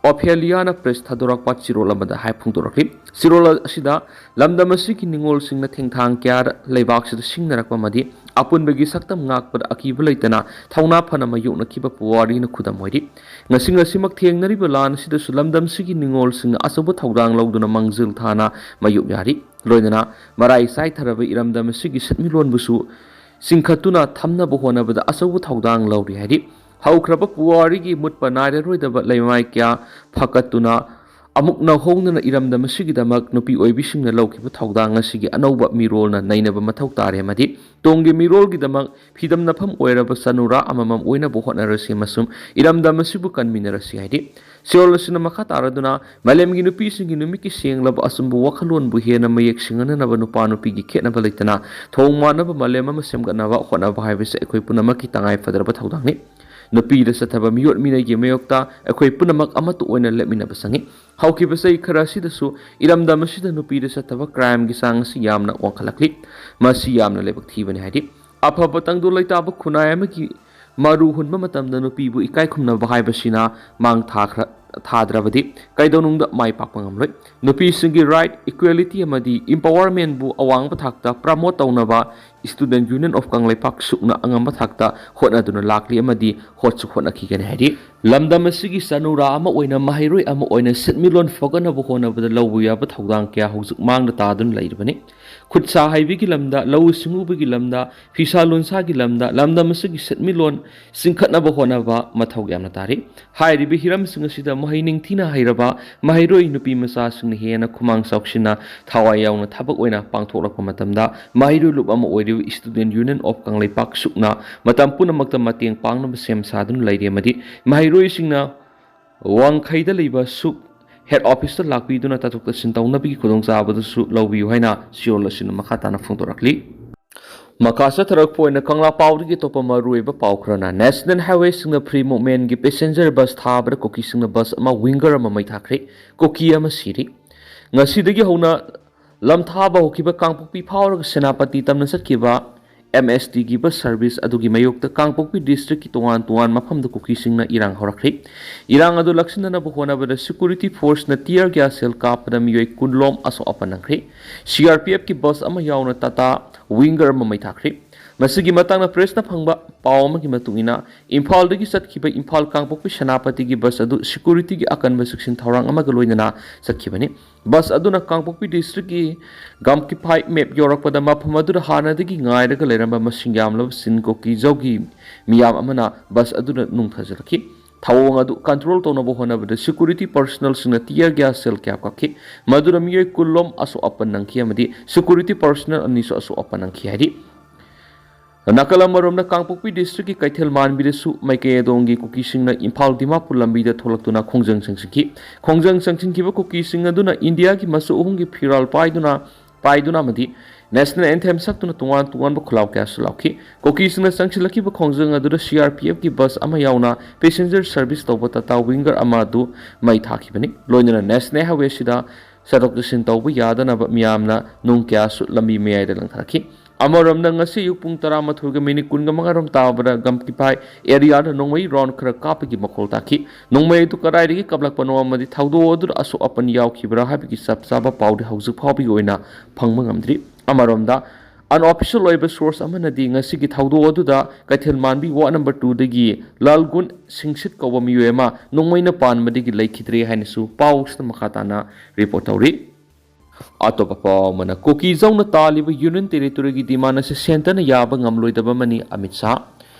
ꯑꯣꯐꯦꯂꯤꯌꯥꯅ ꯄ꯭ꯔꯦꯁ ꯊꯥꯗꯣꯔꯛꯄ ꯆꯤꯔꯣꯜ ꯑꯃꯗ ꯍꯥꯏ ꯐꯣꯡꯗꯣꯔꯛꯂꯤ꯫ ꯆꯤꯔꯣꯜ ꯑꯁꯤꯗ ꯂꯝꯗꯝ ꯑꯁꯤꯒꯤ ꯅꯤꯉꯣꯜꯁꯤꯡꯅ ꯊꯦꯡꯊꯥꯡ ꯀꯌꯥꯗ ꯂꯩꯕꯥꯛꯁꯤꯗ ꯁꯤꯡꯅꯔꯛꯄ ꯑꯃꯗꯤ ꯑꯄꯨꯟꯕꯒꯤ ꯁꯛꯇꯝ ꯉꯥꯛꯄꯗ ꯑꯀꯤꯕ ꯂꯩꯇꯅ ꯊꯧꯅꯥ ꯐꯅ ꯃꯥꯌꯣꯛꯅꯈꯤꯕ ꯄꯨꯋꯥꯔꯤꯅ ꯈꯨꯗꯝ ꯑꯣꯏꯔꯤ꯫ ꯉꯁꯤ ꯉꯁꯤꯃꯛ ꯊꯦꯡꯅꯔꯤꯕ ꯂꯥꯟ ꯑꯁꯤꯗꯁꯨ ꯂꯝꯗꯝꯁꯤꯒꯤ ꯅꯤꯉꯣꯜꯁꯤꯡꯅ ꯑꯆꯧꯕ ꯊꯧꯗꯥꯡ ꯂꯧꯗꯨꯅ ꯃꯥꯡꯖꯤꯜ ꯊꯥꯅ ꯃꯥꯌꯣꯛ ꯌꯥꯔꯤ꯫ ꯂꯣꯏꯅꯅ ꯃꯔꯥꯏ ꯆꯥꯏꯊꯔꯕ ꯏꯔꯝꯗꯝ ꯑꯁꯤꯒꯤ ꯁꯦꯟꯃꯤꯠꯂꯣꯟꯕꯨꯁꯨ ꯆꯤꯡꯈꯠꯇꯨꯅ ꯊꯝꯅꯕ ꯍꯣꯠꯅꯕꯗ ꯑꯆꯧꯕ ꯊꯧꯗꯥꯡ ꯂꯧꯔꯤ ꯍꯥꯏꯔꯤ꯫ ꯍꯧꯈ꯭ꯔꯕ ꯄꯨꯋꯥꯔꯤꯒꯤ ꯃꯨꯠꯄ ꯅꯥꯏꯔꯔꯣꯏꯗꯕ ꯂꯩꯃꯥꯏ ꯀꯌꯥ ꯐꯒꯠꯇꯨꯅ ꯑꯃꯨꯛ ꯅꯧꯍꯧꯅꯅ ꯏꯔꯝꯗꯝ ꯑꯁꯤꯒꯤꯗꯃꯛ ꯅꯨꯄꯤ ꯑꯣꯏꯕꯤꯁꯤꯡꯅ ꯂꯧꯈꯤꯕ ꯊꯧꯗꯥꯡ ꯑꯁꯤꯒꯤ ꯑꯅꯧꯕ ꯃꯤꯔꯣꯜꯅ ꯅꯩꯅꯕ ꯃꯊꯧ ꯇꯥꯔꯦ ꯑꯃꯗꯤ ꯇꯨꯡꯒꯤ ꯃꯤꯔꯣꯜꯒꯤꯗꯃꯛ ꯐꯤꯗꯝꯅꯐꯝ ꯑꯣꯏꯔꯕ ꯆꯅꯨꯔꯥ ꯑꯃꯃꯝ ꯑꯣꯏꯅꯕ ꯍꯣꯠꯅꯔꯁꯤ ꯑꯃꯁꯨꯡ ꯏꯔꯝꯗꯝ ꯑꯁꯤꯕꯨ ꯀꯟꯃꯤꯟꯅꯔꯁꯤ ꯍꯥꯏꯔꯤ꯫ ꯆꯤꯔꯣꯜ ꯑꯁꯤꯅ ꯃꯈꯥ ꯇꯥꯔꯗꯨꯅ, ꯃꯥꯂꯦꯝꯒꯤ ꯅꯨꯄꯤꯁꯤꯡꯒꯤ ꯅꯨꯃꯤꯠꯀꯤ ꯁꯦꯡꯂꯕ ꯑꯆꯨꯝꯕ ꯋꯥꯈꯜꯂꯣꯟꯕꯨ ꯍꯦꯟꯅ ꯃꯌꯦꯛ ꯁꯦꯡꯍꯟꯅꯅꯕ ꯅꯨꯄꯥ ꯅꯨꯄꯤꯒꯤ ꯈꯦꯠꯅꯕ ꯂꯩꯇꯅ ꯊꯣꯡ ꯃꯥꯟꯅꯕ ꯃꯥꯂꯦꯝ ꯑꯃ ꯁꯦꯝꯒꯠꯅꯕ ꯍꯣꯠꯅꯕ ꯍꯥꯏꯕꯁꯤ ꯑꯩꯈꯣꯏ ꯄꯨꯝꯅꯃꯛꯀꯤ ꯇꯉꯥꯏ ꯐꯗ꯭ꯔꯕ ꯊꯧꯗꯥꯡꯅꯤ꯫ ꯅꯨꯄꯤꯗ ꯆꯠꯊꯕ ꯃꯤꯑꯣꯠ ꯃꯤꯅꯩꯒꯤ ꯃꯥꯌꯣꯛꯇ ꯑꯩꯈꯣꯏ ꯄꯨꯝꯅꯃꯛ ꯑꯃꯠꯇ ꯑꯣꯏꯅ ꯂꯦꯞꯃꯤꯟꯅꯕ ꯆꯪꯏ꯫ ꯍꯧꯈꯤꯕ ꯆꯍꯤ ꯈꯔ ꯑꯁꯤꯗꯁꯨ ꯏꯔꯝꯗꯝ ꯑꯁꯤꯗ ꯅꯨꯄꯤꯗ ꯆꯠꯊꯕ ꯀ꯭ꯔꯥꯏꯝꯒꯤ ꯆꯥꯡ ꯑꯁꯤ ꯌꯥꯝꯅ ꯋꯥꯡꯈꯠꯂꯛꯂꯤ꯫ ꯃꯁꯤ ꯌꯥꯝꯅ ꯂꯥꯏꯕꯛ ꯊꯤꯕꯅꯤ ꯍꯥꯏꯗꯤ, ꯑꯐꯕ ꯇꯪꯗꯨ ꯂꯩꯇꯥꯕ ꯈꯨꯟꯅꯥꯏ ꯑꯃꯒꯤ ꯃꯔꯨ ꯍꯨꯟꯕ ꯃꯇꯝꯗ ꯅꯨꯄꯤꯕꯨ ꯏꯀꯥꯏ ꯈꯨꯝꯅꯕ ꯍꯥꯏꯕꯁꯤꯅ ꯃꯥꯡ ꯊꯥꯈ꯭ꯔ-, ꯊꯥꯗ꯭ꯔꯕꯗꯤ ꯀꯩꯗꯧꯅꯨꯡꯗ ꯃꯥꯏ ꯄꯥꯛꯄ ꯉꯝꯂꯣꯏ꯫ ꯅꯨꯄꯤꯁꯤꯡꯒꯤ right, equality ꯑꯃꯗꯤ empowerment ꯕꯨ ꯑꯋꯥꯡꯕ ꯊꯥꯛꯇ promote ꯇꯧꯅꯕ Student Union of ꯀꯪꯂꯩꯄꯥꯛ ꯁꯨꯛꯅ ꯑꯉꯝꯕ ꯊꯥꯛꯇ ꯍꯣꯠꯅꯗꯨꯅ ꯂꯥꯛꯂꯤ ꯑꯃꯗꯤ ꯍꯣꯠꯁꯨ ꯍꯣꯠꯅꯈꯤꯒꯅꯤ ꯍꯥꯏꯔꯤ꯫ ꯂꯝꯗꯝ ꯑꯁꯤꯒꯤ ꯆꯅꯨꯔꯥ ꯑꯃ ꯑꯣꯏꯅ, ꯃꯍꯩꯔꯣꯏ ꯑꯃ ꯑꯣꯏꯅ ꯁꯦꯟꯃꯤꯠꯂꯣꯟ ꯐꯒꯠꯅꯕ ꯍꯣꯠꯅꯕꯗ ꯂꯧꯕ ꯌꯥꯕ ꯊꯧꯗꯥꯡ ꯀꯌꯥ ꯍꯧꯖꯤꯛ ꯃꯥꯡꯗ ꯇꯥꯗꯨꯅ ꯂꯩꯔꯤꯕꯅꯤ꯫ ꯈꯨꯠ ꯁꯥ ꯍꯩꯕꯒꯤ ꯂꯝꯗ, ꯂꯧꯎ ꯁꯤꯡꯎꯕꯒꯤ ꯂꯝꯗ, ꯐꯤꯁꯥ ꯂꯣꯟꯁꯥꯒꯤ ꯂꯝꯗ ꯂꯝꯗꯝ ꯑꯁꯤꯒꯤ ꯁꯦꯟꯃꯤꯠꯂꯣꯟ ꯆꯤꯡꯈꯠꯅꯕ ꯍꯣꯠꯅꯕ ꯃꯊꯧ ꯌꯥꯝꯅ ꯇꯥꯔꯤ꯫ ꯍꯥꯏꯔꯤꯕ ꯍꯤꯔꯝꯁꯤꯡ ꯑꯁꯤꯗ ꯃꯍꯩ ꯅꯤꯡꯊꯤꯅ ꯍꯩꯔꯕ ꯃꯍꯩꯔꯣꯏ ꯅꯨꯄꯤ ꯃꯆꯥꯁꯤꯡꯅ ꯍꯦꯟꯅ ꯈꯨꯃꯥꯡ ꯆꯥꯎꯁꯤꯟꯅ ꯊꯋꯥꯏ ꯌꯥꯎꯅ ꯊꯕꯛ ꯑꯣꯏꯅ ꯄꯥꯡꯊꯣꯛꯂꯛꯄ ꯃꯇꯝꯗ, ꯃꯍꯩꯔꯣꯏ ꯂꯨꯞ ꯑꯃ ꯑꯣꯏꯔꯤꯕ Student Union of ꯀꯪꯂꯩꯄꯥꯛ ꯁꯨꯛꯅ ꯃꯇꯝ ꯄꯨꯝꯅꯃꯛꯇ ꯃꯇꯦꯡ ꯄꯥꯡꯅꯕ ꯁꯦꯝ ꯁꯥꯗꯨꯅ ꯂꯩꯔꯤ ꯑꯃꯗꯤ ꯃꯍꯩꯔꯣꯏꯁꯤꯡꯅ ꯋꯥꯡꯈꯩꯗ ꯂꯩꯕ ꯁꯨꯛ head office ꯇ ꯂꯥꯛꯄꯤꯗꯨꯅ ꯇꯥꯊꯣꯛ ꯇꯥꯁꯤꯟ ꯇꯧꯅꯕꯒꯤ ꯈꯨꯗꯣꯡꯆꯥꯕꯗꯨꯁꯨ ꯂꯧꯕꯤꯌꯨ ꯍꯥꯏꯅ ꯆꯤꯔꯣꯜ ꯑꯁꯤꯅ ꯃꯈꯥ ꯇꯥꯅ ꯐꯣꯡꯗꯣꯔꯛꯂꯤ꯫ ꯃꯈꯥ ꯆꯠꯊꯔꯛꯄ ꯑꯣꯏꯅ ꯀꯪꯂꯥ ꯄꯥꯎꯗꯒꯤ ꯑꯇꯣꯞꯄ ꯃꯔꯨꯑꯣꯏꯕ ꯄꯥꯎ ꯈꯔꯅ, National Highway ꯁꯤꯡꯅ free movement ꯒꯤ passenger bus ꯊꯥꯕꯗ ꯀꯨꯀꯤꯁꯤꯡꯅ bus ꯑꯃ, winger ꯑꯃ ꯃꯩ ꯊꯥꯈ꯭ꯔꯦ꯫ ꯀꯨꯀꯤ ꯑꯃ ꯁꯤꯔꯤ꯫ ꯉꯁꯤꯗꯒꯤ ꯍꯧꯅ ꯂꯝꯊꯥꯕ ꯍꯧꯈꯤꯕ ꯀꯥꯡꯄꯣꯛꯄꯤ ꯐꯥꯎꯔꯒ ꯁꯦꯅꯥꯄꯇꯤ ꯇꯝꯅ ꯆꯠꯈꯤꯕ M S T ꯒꯤ bus service ꯑꯗꯨꯒꯤ ꯃꯥꯌꯣꯛꯇ ꯀꯥꯡꯄꯣꯛꯄꯤ district ꯀꯤ ꯇꯣꯉꯥꯟ ꯇꯣꯉꯥꯟꯕ ꯃꯐꯝꯗ ꯀꯨꯀꯤꯁꯤꯡꯅ ꯏꯔꯥꯡ ꯍꯧꯔꯛꯈ꯭ꯔꯦ꯫ ꯏꯔꯥꯡ ꯑꯗꯨ ꯂꯥꯛꯁꯤꯟꯅꯅꯕ ꯍꯣꯠꯅꯕꯗ security force ꯅ tear gas shell ꯀꯥꯞꯄꯗ ꯃꯤꯑꯣꯏ ꯀꯨꯟ ꯂꯣꯝ ꯑꯁꯣꯛ ꯑꯄꯟ ꯅꯪꯈ꯭ꯔꯦ꯫ C R P F ꯀꯤ bus ꯑꯃ ꯌꯥꯎꯅ Tata winger ꯑꯃ ꯃꯩ ꯊꯥꯈ꯭ꯔꯦ꯫ ꯃꯁꯤꯒꯤ ꯃꯇꯥꯡꯗ press ꯅ ꯐꯪꯕ ꯄꯥꯎ ꯑꯃꯒꯤ ꯃꯇꯨꯡ ꯏꯟꯅ, ꯏꯝꯐꯥꯜꯗꯒꯤ ꯆꯠꯈꯤꯕ ꯏꯝꯐꯥꯜ ꯀꯥꯡꯄꯣꯛꯄꯤ ꯁꯦꯅꯥꯄꯇꯤꯒꯤ bus ꯑꯗꯨ security ꯒꯤ ꯑꯀꯟꯕ ꯆꯦꯛꯁꯤꯟ ꯊꯧꯔꯥꯡ ꯑꯃꯒ ꯂꯣꯏꯅꯅ ꯆꯠꯈꯤꯕꯅꯤ꯫ Bus ꯑꯗꯨꯅ ꯀꯥꯡꯄꯣꯛꯄꯤ district ꯀꯤ ꯒꯝꯀꯤꯐꯥꯏ map ꯌꯧꯔꯛꯄꯗ ꯃꯐꯝ ꯑꯗꯨꯗ ꯍꯥꯟꯅꯗꯒꯤ ꯉꯥꯏꯔꯒ ꯂꯩꯔꯝꯕ ꯃꯁꯤꯡ ꯌꯥꯝꯂꯕ ꯆꯤꯟ ꯀꯣꯀꯤꯖꯧꯒꯤ ꯃꯤꯌꯥꯝ ꯑꯃꯅ bus ꯑꯗꯨꯗ ꯅꯨꯡ ꯊꯥꯖꯤꯜꯂꯛꯈꯤ꯫ ꯊꯧꯑꯣꯡ ꯑꯗꯨ control ꯇꯧꯅꯕ ꯍꯣꯠꯅꯕꯗ security personnel ꯁꯤꯡꯅ tear gas shell ꯀꯌꯥ ꯀꯥꯞꯈꯤ꯫ ꯃꯗꯨꯅ ꯃꯤꯑꯣꯏ ꯀꯨꯟ ꯂꯣꯝ ꯑꯁꯣꯛ ꯑꯄꯟ ꯅꯪꯈꯤ ꯑꯃꯗꯤ security personnel ꯑꯅꯤꯁꯨ ꯑꯁꯣꯛ ꯑꯄꯟ ꯅꯪꯈꯤ ꯍꯥꯏꯔꯤ꯫ ꯅꯥꯀꯜ ꯑꯃꯔꯣꯝꯗ ꯀꯥꯡꯄꯣꯛꯄꯤ district ꯀꯤ ꯀꯩꯊꯦꯜ ꯃꯥꯟꯕꯤꯗꯁꯨ ꯃꯥꯏꯀꯩ ꯑꯗꯣꯝꯒꯤ ꯀꯨꯀꯤꯁꯤꯡꯅ ꯏꯝꯐꯥꯜ ꯗꯤꯃꯥꯄꯨꯔ ꯂꯝꯕꯤꯗ ꯊꯣꯛꯂꯛꯇꯨꯅ ꯈꯣꯡꯖꯪ ꯆꯪꯁꯤꯟꯈꯤ꯫ ꯈꯣꯡꯖꯪ ꯆꯪꯁꯤꯟꯈꯤꯕ ꯀꯨꯀꯤꯁꯤꯡ ꯑꯗꯨꯅ ꯏꯟꯗꯤꯌꯥꯒꯤ ꯃꯆꯨ ꯑꯍꯨꯝꯒꯤ ꯐꯤꯔꯥꯜ ꯄꯥꯏꯗꯨꯅ, ꯄꯥꯏꯗꯨꯅ ꯑꯃꯗꯤ national anthem ꯁꯛꯇꯨꯅ ꯇꯣꯉꯥꯟ ꯇꯣꯉꯥꯟꯕ ꯈꯨꯜꯂꯥꯎ ꯀꯌꯥꯁꯨ ꯂꯥꯎꯈꯤ꯫ ꯀꯨꯀꯤꯁꯤꯡꯅ ꯆꯪꯁꯤꯜꯂꯛꯈꯤꯕ ꯈꯣꯡꯖꯪ ꯑꯗꯨꯗ C R P F ꯀꯤ bus ꯑꯃ ꯌꯥꯎꯅ passenger service ꯇꯧꯕ Tata winger ꯑꯃ ꯑꯗꯨ ꯃꯩ ꯊꯥꯈꯤꯕꯅꯤ꯫ ꯂꯣꯏꯅꯅ National Highway ꯁꯤꯗ ꯆꯠꯊꯣꯛ ꯆꯠꯁꯤꯟ ꯇꯧꯕ ꯌꯥꯗꯅꯕ ꯃꯤꯌꯥꯝꯅ ꯅꯨꯡ ꯀꯌꯥꯁꯨ ꯂꯝꯕꯤ ꯃꯌꯥꯏꯗ ꯂꯪꯊꯔꯛꯈꯤ꯫ ꯑꯃꯔꯣꯝꯗ ꯉꯁꯤ ꯑꯌꯨꯛ ꯄꯨꯡ ꯇꯔꯥꯃꯥꯊꯣꯏꯒ minute ꯀꯨꯟꯒ ꯃꯉꯥ ꯔꯣꯝ ꯇꯥꯕꯗ ꯒꯝꯀꯤꯐꯥꯏ area ꯗ ꯅꯣꯡꯃꯩ round ꯈꯔ ꯀꯥꯞꯄꯒꯤ ꯃꯈꯣꯜ ꯇꯥꯈꯤ꯫ ꯅꯣꯡꯃꯩ ꯑꯗꯨ ꯀꯗꯥꯏꯗꯒꯤ ꯀꯥꯞꯂꯛꯄꯅꯣ ꯑꯃꯗꯤ ꯊꯧꯗꯣꯛ ꯑꯗꯨꯗ ꯑꯁꯣꯛ ꯑꯄꯟ ꯌꯥꯎꯈꯤꯕ꯭ꯔꯥ ꯍꯥꯏꯕꯒꯤ ꯆꯞ ꯆꯥꯕ ꯄꯥꯎꯗꯤ ꯍꯧꯖꯤꯛ ꯐꯥꯎꯕꯒꯤ ꯑꯣꯏꯅ ꯐꯪꯕ ꯉꯝꯗ꯭ꯔꯤ꯫ ꯑꯃꯔꯣꯝꯗ, unofficial ꯑꯣꯏꯕ source ꯑꯃꯅꯗꯤ ꯉꯁꯤꯒꯤ ꯊꯧꯗꯣꯛ ꯑꯗꯨꯗ ꯀꯩꯊꯦꯜ ꯃꯥꯟꯕꯤ ward number two ꯗꯒꯤ ꯂꯥꯜꯒꯨꯟ ꯁꯤꯡꯁꯤꯠ ꯀꯧꯕ ꯃꯤꯑꯣꯏ ꯑꯃ ꯅꯣꯡꯃꯩꯅ ꯄꯥꯟꯕꯗꯒꯤ ꯂꯩꯈꯤꯗ꯭ꯔꯦ ꯍꯥꯏꯅꯁꯨ ꯄꯥꯎꯁꯤꯗ ꯃꯈꯥ ꯇꯥꯅ report ꯇꯧꯔꯤ꯫ ꯑꯇꯣꯞꯄ ꯄꯥꯎ ꯑꯃꯅ, ꯀꯨꯀꯤꯖꯧꯅ ꯇꯥꯜꯂꯤꯕ Union Territory ꯒꯤ demand ꯑꯁꯤ centre ꯅ ꯌꯥꯕ ꯉꯝꯂꯣꯏꯗꯕ ꯑꯃꯅꯤ, ꯑꯃꯤꯠ ꯁꯥꯍ꯫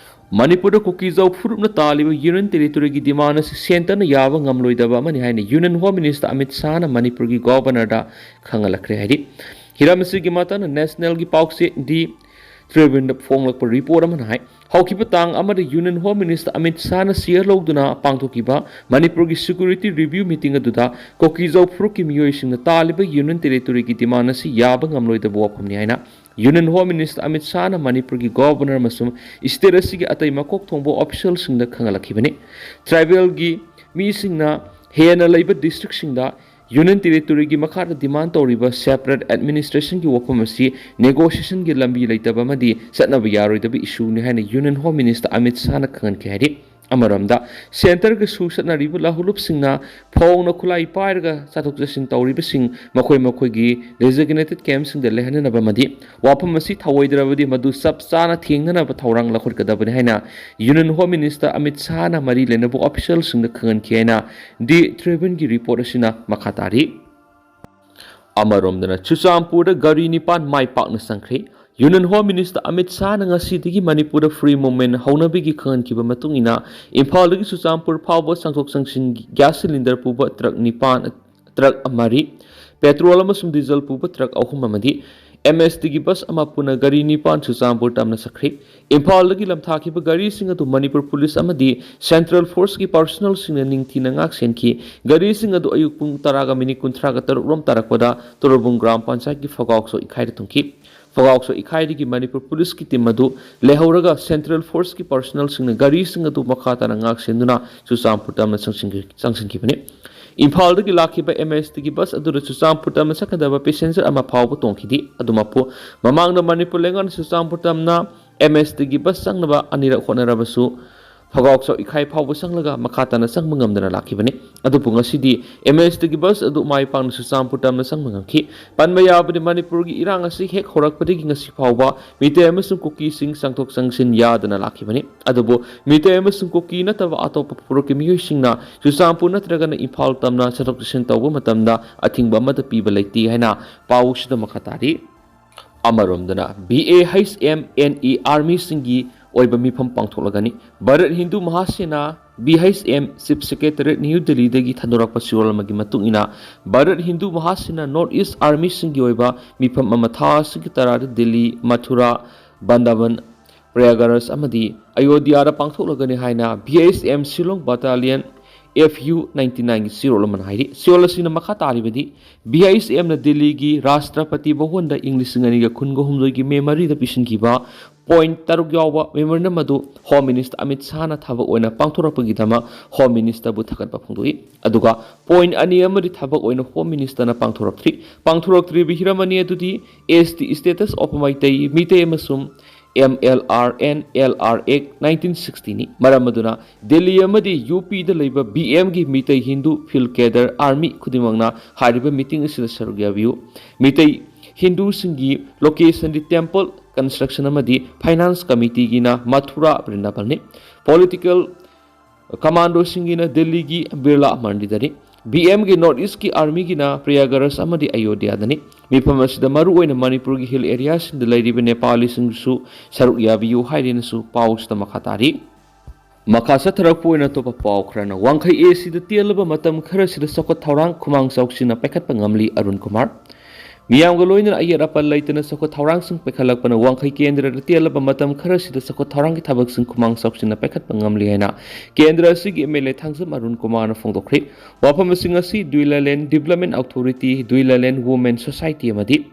ꯃꯅꯤꯄꯨꯔꯗ ꯀꯨꯀꯤꯖꯧ ꯐꯨꯔꯨꯞꯅ ꯇꯥꯜꯂꯤꯕ Union Territory ꯒꯤ demand ꯑꯁꯤ centre ꯅ ꯌꯥꯕ ꯉꯝꯂꯣꯏꯗꯕ ꯑꯃꯅꯤ ꯍꯥꯏꯅ Union Home Minister ꯑꯃꯤꯠ ꯁꯥꯍꯅ ꯃꯅꯤꯄꯨꯔꯒꯤ Governor ꯗ ꯈꯪꯍꯜꯂꯛꯈ꯭ꯔꯦ ꯍꯥꯏꯔꯤ꯫ ꯍꯤꯔꯝ ꯑꯁꯤꯒꯤ ꯃꯇꯥꯡꯗ National ꯒꯤ ꯄꯥꯎꯆꯦ The Tribune ꯗ ꯐꯣꯡꯂꯛꯄ report ꯑꯃꯅ ꯍꯥꯏ, ꯍꯧꯈꯤꯕ ꯇꯥꯡ ꯑꯃꯗ Union Home Minister ꯑꯃꯤꯠ ꯁꯥꯍꯅ ꯆꯦꯌꯔ ꯂꯧꯗꯨꯅ ꯄꯥꯡꯊꯣꯛꯈꯤꯕ ꯃꯅꯤꯄꯨꯔꯒꯤ security review meeting ꯑꯗꯨꯗ ꯀꯨꯀꯤꯖꯧ ꯐꯨꯔꯨꯞꯀꯤ ꯃꯤꯑꯣꯏꯁꯤꯡꯅ ꯇꯥꯜꯂꯤꯕ Union Territory ꯒꯤ demand ꯑꯁꯤ ꯌꯥꯕ ꯉꯝꯂꯣꯏꯗꯕ ꯋꯥꯐꯝꯅꯤ ꯍꯥꯏꯅ Union Home Minister Amit Shahꯅ ꯃꯅꯤꯄꯨꯔꯒꯤ Governor ꯑꯃꯁꯨꯡ state ꯑꯁꯤꯒꯤ ꯑꯇꯩ ꯃꯀꯣꯛ ꯊꯣꯡꯕ officialꯁꯤꯡꯗ ꯈꯪꯍꯜꯂꯛꯈꯤꯕꯅꯤ꯫ Tribalꯒꯤ ꯃꯤꯁꯤꯡꯅ ꯍꯦꯟꯅ ꯂꯩꯕ districtꯁꯤꯡꯗ Union Territoryꯒꯤ ꯃꯈꯥꯗ demand ꯇꯧꯔꯤꯕ separate administrationꯒꯤ ꯋꯥꯐꯝ ꯑꯁꯤ negotiationꯒꯤ ꯂꯝꯕꯤ ꯂꯩꯇꯕ ꯑꯃꯗꯤ ꯆꯠꯅꯕ ꯌꯥꯔꯣꯏꯗꯕ issueꯅꯤ ꯍꯥꯏꯅ Union Home Minister Amit Shahꯅ ꯈꯪꯍꯟꯈꯤ ꯍꯥꯏꯔꯤ꯫ ꯑꯃꯔꯣꯝꯗ, centreꯒ ꯁꯨ ꯆꯠꯅꯔꯤꯕ ꯂꯍꯨꯂꯨꯞꯁꯤꯡꯅ ꯐꯧꯅ ꯈꯨꯠꯂꯥꯏ ꯄꯥꯏꯔꯒ ꯆꯠꯊꯣꯛ ꯆꯠꯁꯤꯟ ꯇꯧꯔꯤꯕꯁꯤꯡ ꯃꯈꯣꯏ ꯃꯈꯣꯏꯒꯤ designated campꯁꯤꯡꯗ ꯂꯩꯍꯟꯅꯅꯕ ꯑꯃꯗꯤ ꯋꯥꯐꯝ ꯑꯁꯤ ꯊꯧꯑꯣꯏꯗ꯭ꯔꯕꯗꯤ ꯃꯗꯨ ꯆꯞ ꯆꯥꯅ ꯊꯦꯡꯅꯅꯕ ꯊꯧꯔꯥꯡ ꯂꯧꯈꯠꯀꯗꯕꯅꯤ ꯍꯥꯏꯅ Union Home Minister Amit Shahꯅ ꯃꯔꯤ ꯂꯩꯅꯕ officialꯁꯤꯡꯗ ꯈꯪꯍꯟꯈꯤ ꯍꯥꯏꯅ The Tribune report ꯑꯁꯤꯅ ꯃꯈꯥ ꯇꯥꯔꯤ꯫ ꯑꯃꯔꯣꯝꯗꯅ, ꯆꯨꯔꯆꯥꯟꯄꯨꯔꯗ ꯒꯥꯔꯤ ꯅꯤꯄꯥꯟ ꯃꯥꯏ ꯄꯥꯛꯅ ꯆꯪꯈ꯭ꯔꯦ꯫ Union Home Minister Amit Shahꯅ ꯉꯁꯤꯗꯒꯤ ꯃꯅꯤꯄꯨꯔꯗ free movement ꯍꯧꯅꯕꯒꯤ ꯈꯪꯍꯟꯈꯤꯕ ꯃꯇꯨꯡ ꯏꯟꯅ, ꯏꯝꯐꯥꯜꯗꯒꯤ ꯆꯨꯔꯆꯥꯟꯄꯨꯔ ꯐꯥꯎꯕ ꯆꯪꯊꯣꯛ ꯆꯪꯁꯤꯟꯒꯤ gas cylinder ꯄꯨꯕ truck ꯅꯤꯄꯥꯟ, truck ꯃꯔꯤ, petrol ꯑꯃꯁꯨꯡ diesel ꯄꯨꯕ truck ꯑꯍꯨꯝ ꯑꯃꯗꯤ MSTꯒꯤ bus ꯑꯃ ꯄꯨꯟꯅ ꯒꯥꯔꯤ ꯅꯤꯄꯥꯟ ꯆꯨꯔꯆꯥꯟꯄꯨꯔ ꯇꯝꯅ ꯆꯠꯈ꯭ꯔꯦ꯫ ꯏꯝꯐꯥꯜꯗꯒꯤ ꯂꯝꯊꯥꯈꯤꯕ ꯒꯥꯔꯤꯁꯤꯡ ꯑꯗꯨ ꯃꯅꯤꯄꯨꯔ police ꯑꯃꯗꯤ central forceꯀꯤ personnelꯁꯤꯡꯅ ꯅꯤꯡꯊꯤꯅ ꯉꯥꯛ ꯁꯦꯟꯈꯤ꯫ ꯒꯥꯔꯤꯁꯤꯡ ꯑꯗꯨ ꯑꯌꯨꯛ ꯄꯨꯡ ꯇꯔꯥꯒ minute ꯀꯨꯟꯊ꯭ꯔꯥꯒ ꯇꯔꯨꯛ ꯔꯣꯝ ꯇꯥꯔꯛꯄꯗ ꯇꯣꯔꯣꯕꯨꯡ ꯒ꯭ꯔꯥꯝ ꯄꯟꯆꯥꯌꯠꯀꯤ ꯐꯒꯥꯎꯁꯣ ꯏꯈꯥꯏꯗ ꯊꯨꯡꯈꯤ꯫ ꯐꯒꯥꯎꯁꯣ ꯏꯈꯥꯏꯗꯒꯤ ꯃꯅꯤꯄꯨꯔ policeꯀꯤ team ꯑꯗꯨ ꯂꯩꯍꯧꯔꯒ central forceꯀꯤ personnelꯁꯤꯡꯅ ꯒꯥꯔꯤꯁꯤꯡ ꯑꯗꯨ ꯃꯈꯥ ꯇꯥꯅ ꯉꯥꯛ ꯁꯦꯟꯗꯨꯅ ꯆꯨꯔꯆꯥꯟꯄꯨꯔ ꯇꯝꯅ ꯆꯪꯁꯤꯟꯈꯤ-, ꯆꯪꯁꯤꯟꯈꯤꯕꯅꯤ꯫ ꯏꯝꯐꯥꯜꯗꯒꯤ ꯂꯥꯛꯈꯤꯕ MSTꯒꯤ bus ꯑꯗꯨꯗ ꯆꯨꯔꯆꯥꯟꯄꯨꯔ ꯇꯝꯅ ꯆꯠꯀꯗꯕ passenger ꯑꯃ ꯐꯥꯎꯕ ꯇꯣꯡꯈꯤꯗꯦ꯫ ꯑꯗꯨꯃꯛꯄꯨ, ꯃꯃꯥꯡꯗ ꯃꯅꯤꯄꯨꯔ ꯂꯩꯉꯥꯛꯅ ꯆꯨꯔꯆꯥꯟꯄꯨꯔ ꯇꯝꯅ MSTꯒꯤ bus ꯆꯪꯅꯕ ꯑꯅꯤꯔꯛ ꯍꯣꯠꯅꯔꯕꯁꯨ, ꯐꯒꯥꯎꯁꯣ ꯏꯈꯥꯏ ꯐꯥꯎꯕ ꯆꯪꯂꯒ ꯃꯈꯥ ꯇꯥꯅ ꯆꯪꯕ ꯉꯝꯗꯅ ꯂꯥꯛꯈꯤꯕꯅꯤ꯫ ꯑꯗꯨꯕꯨ ꯉꯁꯤꯗꯤ MSTꯒꯤ bus ꯑꯗꯨ ꯃꯥꯏ ꯄꯥꯛꯅ ꯆꯨꯔꯆꯥꯟꯄꯨꯔ ꯇꯝꯅ ꯆꯪꯕ ꯉꯝꯈꯤ꯫ ꯄꯟꯕ ꯌꯥꯕꯗꯤ, ꯃꯅꯤꯄꯨꯔꯒꯤ ꯏꯔꯥꯡ ꯑꯁꯤ ꯍꯦꯛ ꯍꯧꯔꯛꯄꯗꯒꯤ ꯉꯁꯤ ꯐꯥꯎꯕ ꯃꯤꯇꯩ ꯑꯃꯁꯨꯡ ꯀꯨꯀꯤꯁꯤꯡ ꯆꯪꯊꯣꯛ ꯆꯪꯁꯤꯟ ꯌꯥꯗꯅ ꯂꯥꯛꯈꯤꯕꯅꯤ꯫ ꯑꯗꯨꯕꯨ ꯃꯤꯇꯩ ꯑꯃꯁꯨꯡ ꯀꯨꯀꯤ ꯅꯠꯇꯕ ꯑꯇꯣꯞꯄ ꯐꯨꯔꯨꯞꯀꯤ ꯃꯤꯑꯣꯏꯁꯤꯡꯅ ꯆꯨꯔꯆꯥꯟꯄꯨꯔ ꯅꯠꯇ꯭ꯔꯒꯅ ꯏꯝꯐꯥꯜ ꯇꯝꯅ ꯆꯠꯊꯣꯛ ꯆꯠꯁꯤꯟ ꯇꯧꯕ ꯃꯇꯝꯗ ꯑꯊꯤꯡꯕ ꯑꯃꯠꯇ ꯄꯤꯕ ꯂꯩꯇꯦ ꯍꯥꯏꯅ ꯄꯥꯎꯁꯤꯗ ꯃꯈꯥ ꯇꯥꯔꯤ꯫ ꯑꯃꯔꯣꯝꯗꯅ, BAHMNE armyꯁꯤꯡꯒꯤ ꯑꯣꯏꯕ ꯃꯤꯐꯝ ꯄꯥꯡꯊꯣꯛꯂꯒꯅꯤ꯫ ꯚꯥꯔꯠ ꯍꯤꯟꯗꯨ ꯃꯍꯥꯁꯦꯅꯥ, BHM, Chief Secretariat, ꯅ꯭ꯌꯨ ꯗꯤꯜꯂꯤꯗꯒꯤ ꯊꯥꯗꯣꯔꯛꯄ ꯆꯦꯔꯣꯜ ꯑꯃꯒꯤ ꯃꯇꯨꯡ ꯏꯟꯅ, ꯚꯥꯔꯠ ꯍꯤꯟꯗꯨ ꯃꯍꯥꯁꯦꯅꯥ North East armyꯁꯤꯡꯒꯤ ꯑꯣꯏꯕ ꯃꯤꯐꯝ ꯑꯃ ꯊꯥ ꯑꯁꯤꯒꯤ ꯇꯔꯥꯗ ꯗꯤꯜꯂꯤ, ꯃꯊꯨꯔꯥ, ꯕꯟꯗꯥꯕꯟ, ꯄ꯭ꯔꯌꯥꯒꯔꯥꯖ ꯑꯃꯗꯤ ꯑꯌꯣꯙ꯭ꯌꯥꯗ ꯄꯥꯡꯊꯣꯛꯂꯒꯅꯤ ꯍꯥꯏꯅ BHM Shillong Battalion, F U ninety nine ꯒꯤ ꯆꯦꯔꯣꯜ ꯑꯃꯅ ꯍꯥꯏꯔꯤ꯫ ꯆꯦꯔꯣꯜ ꯑꯁꯤꯅ ꯃꯈꯥ ꯇꯥꯔꯤꯕꯗꯤ, B I C M ꯅ ꯗꯤꯜꯂꯤꯒꯤ ꯔꯥꯁꯇ꯭ꯔꯄꯇꯤ ꯚꯋꯟꯗ ꯏꯪ ꯂꯤꯁꯤꯡ ꯑꯅꯤꯒ ꯀꯨꯟꯒ ꯍꯨꯝꯗꯣꯏꯒꯤ ꯃꯦ ꯃꯔꯤꯗ ꯄꯤꯁꯤꯟꯈꯤꯕ point ꯇꯔꯨꯛ ꯌꯥꯎꯕ memorandum ꯑꯗꯨ Home Minister ꯑꯃꯤꯠ ꯁꯥꯍꯅ ꯊꯕꯛ ꯑꯣꯏꯅ ꯄꯥꯡꯊꯣꯔꯛꯄꯒꯤꯗꯃꯛ Home Minister ꯕꯨ ꯊꯥꯒꯠꯄ ꯐꯣꯡꯗꯣꯛꯏ꯫ ꯑꯗꯨꯒ point ꯑꯅꯤ ꯑꯃꯗꯤ ꯊꯕꯛ ꯑꯣꯏꯅ Home Minister ꯅ ꯄꯥꯡꯊꯣꯔꯛꯇ꯭ꯔꯤ꯫ ꯄꯥꯡꯊꯣꯔꯛꯇ꯭ꯔꯤꯕ ꯍꯤꯔꯝ ꯑꯅꯤ ꯑꯗꯨꯗꯤ S T status of Meitei, Meitei ꯑꯃꯁꯨꯡ M L R and L R Act nineteen sixty ꯅꯤ꯫ ꯃꯔꯝ ꯑꯗꯨꯅ ꯗꯤꯜꯂꯤ ꯑꯃꯗꯤ U P ꯗ ꯂꯩꯕ B M ꯒꯤ Meitei Hindu field cadre army ꯈꯨꯗꯤꯡꯃꯛꯅ ꯍꯥꯏꯔꯤꯕ meeting ꯑꯁꯤꯗ ꯁꯔꯨꯛ ꯌꯥꯕꯤꯌꯨ꯫ ꯃꯤꯇꯩ ꯍꯤꯟꯗꯨꯁꯤꯡꯒꯤ location ꯗꯤ temple construction ꯑꯃꯗꯤ finance committee ꯒꯤꯅ ꯃꯊꯨꯔꯥ ꯕ꯭ꯔꯤꯟꯗꯥꯕꯟꯅꯤ꯫ Political commandoꯁꯤꯡꯒꯤꯅ ꯗꯤꯜꯂꯤꯒꯤ ꯕꯤꯔꯂꯥ ꯃꯟꯗꯤꯔꯗꯅꯤ꯫ B M ꯒꯤ North East ꯀꯤ army ꯒꯤꯅ ꯄ꯭ꯔꯌꯥꯒꯔꯥꯖ ꯑꯃꯗꯤ ꯑꯌꯣꯙ꯭ꯌꯥꯗꯅꯤ꯫ ꯃꯤꯐꯝ ꯑꯁꯤꯗ ꯃꯔꯨꯑꯣꯏꯅ ꯃꯅꯤꯄꯨꯔꯒꯤ hill area ꯁꯤꯡꯗ ꯂꯩꯔꯤꯕ ꯅꯦꯄꯥꯂꯤꯁꯤꯡꯁꯨ ꯁꯔꯨꯛ ꯌꯥꯕꯤꯌꯨ ꯍꯥꯏꯔꯦꯅꯁꯨ ꯄꯥꯎꯁꯤꯗ ꯃꯈꯥ ꯇꯥꯔꯤ꯫ ꯃꯈꯥ ꯆꯠꯊꯔꯛꯄ ꯑꯣꯏꯅ ꯑꯇꯣꯞꯄ ꯄꯥꯎ ꯈꯔꯅ, ꯋꯥꯡꯈꯩ A C ꯗ ꯇꯦꯜꯂꯕ ꯃꯇꯝ ꯈꯔꯁꯤꯗ ꯆꯥꯎꯈꯠ ꯊꯧꯔꯥꯡ ꯈꯨꯃꯥꯡ ꯆꯥꯎꯁꯤꯟꯅ ꯄꯥꯏꯈꯠꯄ ꯉꯝꯂꯤ ꯑꯔꯨꯟ ꯀꯨꯃꯥꯔ꯫ ꯃꯤꯌꯥꯝꯒ ꯂꯣꯏꯅꯅ ꯑꯌꯦꯠ ꯑꯄꯟ ꯂꯩꯇꯅ ꯆꯥꯎꯈꯠ ꯊꯧꯔꯥꯡꯁꯤꯡ ꯄꯥꯏꯈꯠꯂꯛꯄꯅ ꯋꯥꯡꯈꯩ ꯀꯦꯟꯗ꯭ꯔꯗ ꯇꯦꯜꯂꯕ ꯃꯇꯝ ꯈꯔꯁꯤꯗ ꯆꯥꯎꯈꯠ ꯊꯧꯔꯥꯡꯒꯤ ꯊꯕꯛꯁꯤꯡ ꯈꯨꯃꯥꯡ ꯆꯥꯎꯁꯤꯟꯅ ꯄꯥꯏꯈꯠꯄ ꯉꯝꯂꯤ ꯍꯥꯏꯅ ꯀꯦꯟꯗ꯭ꯔ ꯑꯁꯤꯒꯤ M L A Thangjam Arun ꯀꯨꯃꯥꯔꯅ ꯐꯣꯡꯗꯣꯛꯈ꯭ꯔꯦ꯫ ꯋꯥꯐꯝꯁꯤꯡ ꯑꯁꯤ ꯗꯨꯏꯂꯥꯂꯦꯟ Development Authority, ꯗꯨꯏꯂꯥꯂꯦꯟ Women Society ꯑꯃꯗꯤ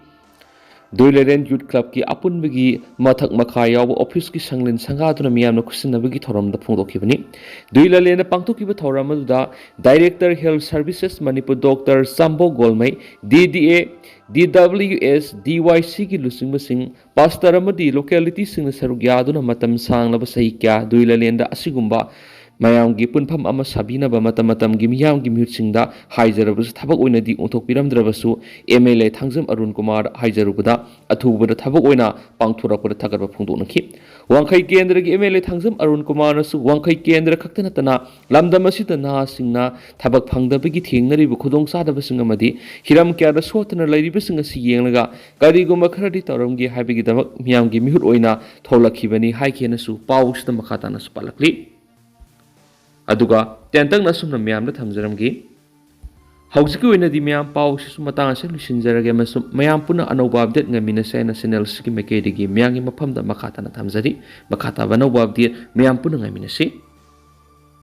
ꯗꯨꯏꯂꯥꯂꯦꯟ Youth Club ꯀꯤ ꯑꯄꯨꯟꯕꯒꯤ ꯃꯊꯛ ꯃꯈꯥ ꯌꯥꯎꯕ office ꯀꯤ ꯁꯪꯂꯦꯟ ꯁꯪꯒꯥꯗꯨꯅ ꯃꯤꯌꯥꯝꯅ ꯈꯨꯠꯁꯤꯟꯅꯕꯒꯤ ꯊꯧꯔꯝꯗ ꯐꯣꯡꯗꯣꯛꯈꯤꯕꯅꯤ꯫ ꯗꯨꯏꯂꯥꯂꯦꯟꯗ ꯄꯥꯡꯊꯣꯛꯈꯤꯕ ꯊꯧꯔꯝ ꯑꯗꯨꯗ Director Health Services Manipur Doctor ꯆꯥꯝꯕꯣ Golmei, D D A, D W S, D Y C ꯒꯤ ꯂꯨꯆꯤꯡꯕꯁꯤꯡ, pastor ꯑꯃꯗꯤ locality ꯁꯤꯡꯅ ꯁꯔꯨꯛ ꯌꯥꯗꯨꯅ ꯃꯇꯝ ꯁꯥꯡꯂꯕ ꯆꯍꯤ ꯀꯌꯥ ꯗꯨꯏꯂꯥꯂꯦꯟꯗ ꯑꯁꯤꯒꯨꯝꯕ ꯃꯌꯥꯝꯒꯤ ꯄꯨꯟꯐꯝ ꯑꯃ ꯁꯥꯕꯤꯅꯕ ꯃꯇꯝ ꯃꯇꯝꯒꯤ ꯃꯤꯌꯥꯝꯒꯤ ꯃꯤꯍꯨꯠꯁꯤꯡꯗ ꯍꯥꯏꯖꯔꯕꯁꯨ, ꯊꯕꯛ ꯑꯣꯏꯅꯗꯤ ꯑꯣꯟꯊꯣꯛꯄꯤꯔꯝꯗ꯭ꯔꯕꯁꯨ, M L A Thangjam Arun Kumar ꯍꯥꯏꯖꯔꯨꯕꯗ ꯑꯊꯨꯕꯗ ꯊꯕꯛ ꯑꯣꯏꯅ ꯄꯥꯡꯊꯣꯔꯛꯄꯗ ꯊꯥꯒꯠꯄ ꯐꯣꯡꯗꯣꯛꯅꯈꯤ꯫ ꯋꯥꯡꯈꯩ ꯀꯦꯟꯗ꯭ꯔꯒꯤ M L A Thangjam Arun ꯀꯨꯃꯥꯔꯅꯁꯨ ꯋꯥꯡꯈꯩ ꯀꯦꯟꯗ꯭ꯔ ꯈꯛꯇ ꯅꯠꯇꯅ ꯂꯝꯗꯝ ꯑꯁꯤꯗ ꯅꯍꯥꯁꯤꯡꯅ ꯊꯕꯛ ꯐꯪꯗꯕꯒꯤ ꯊꯦꯡꯅꯔꯤꯕ ꯈꯨꯗꯣꯡꯆꯥꯗꯕꯁꯤꯡ ꯑꯃꯗꯤ ꯍꯤꯔꯝ ꯀꯌꯥꯗ ꯁꯣꯠꯇꯅ ꯂꯩꯔꯤꯕꯁꯤꯡ ꯑꯁꯤ ꯌꯦꯡꯂꯒ ꯀꯔꯤꯒꯨꯝꯕ ꯈꯔꯗꯤ ꯇꯧꯔꯝꯒꯦ ꯍꯥꯏꯕꯒꯤꯗꯃꯛ ꯃꯤꯌꯥꯝꯒꯤ ꯃꯤꯍꯨꯠ ꯑꯣꯏꯅ ꯊꯣꯛꯂꯛꯈꯤꯕꯅꯤ ꯍꯥꯏꯈꯤꯅꯁꯨ ꯄꯥꯎꯁꯤꯗ ꯃꯈꯥ ꯇꯥꯅꯁꯨ ꯄꯥꯜꯂꯛꯂꯤ꯫ ꯑꯗꯨꯒ ꯇꯦꯟꯇꯛꯅ ꯑꯁꯨꯝꯅ ꯃꯌꯥꯝꯗ ꯊꯝꯖꯔꯝꯒꯦ꯫ ꯍꯧꯖꯤꯛꯀꯤ ꯑꯣꯏꯅꯗꯤ ꯃꯌꯥꯝ ꯄꯥꯎꯁꯤꯁꯨ ꯃꯇꯥꯡ ꯑꯁꯤꯗ ꯂꯣꯏꯁꯤꯟꯖꯔꯒꯦ ꯑꯃꯁꯨꯡ ꯃꯌꯥꯝ ꯄꯨꯟꯅ ꯑꯅꯧꯕ update ꯉꯥꯏꯃꯤꯟꯅꯁꯦ ꯍꯥꯏꯅ channel ꯑꯁꯤꯒꯤ ꯃꯥꯏꯀꯩꯗꯒꯤ ꯃꯌꯥꯝꯒꯤ ꯃꯐꯝꯗ ꯃꯈꯥ ꯇꯥꯅ ꯊꯝꯖꯔꯤ꯫ ꯃꯈꯥ ꯇꯥꯕ ꯑꯅꯧꯕ update ꯃꯌꯥꯝ ꯄꯨꯟꯅ ꯉꯥꯏꯃꯤꯟꯅꯁꯤ꯫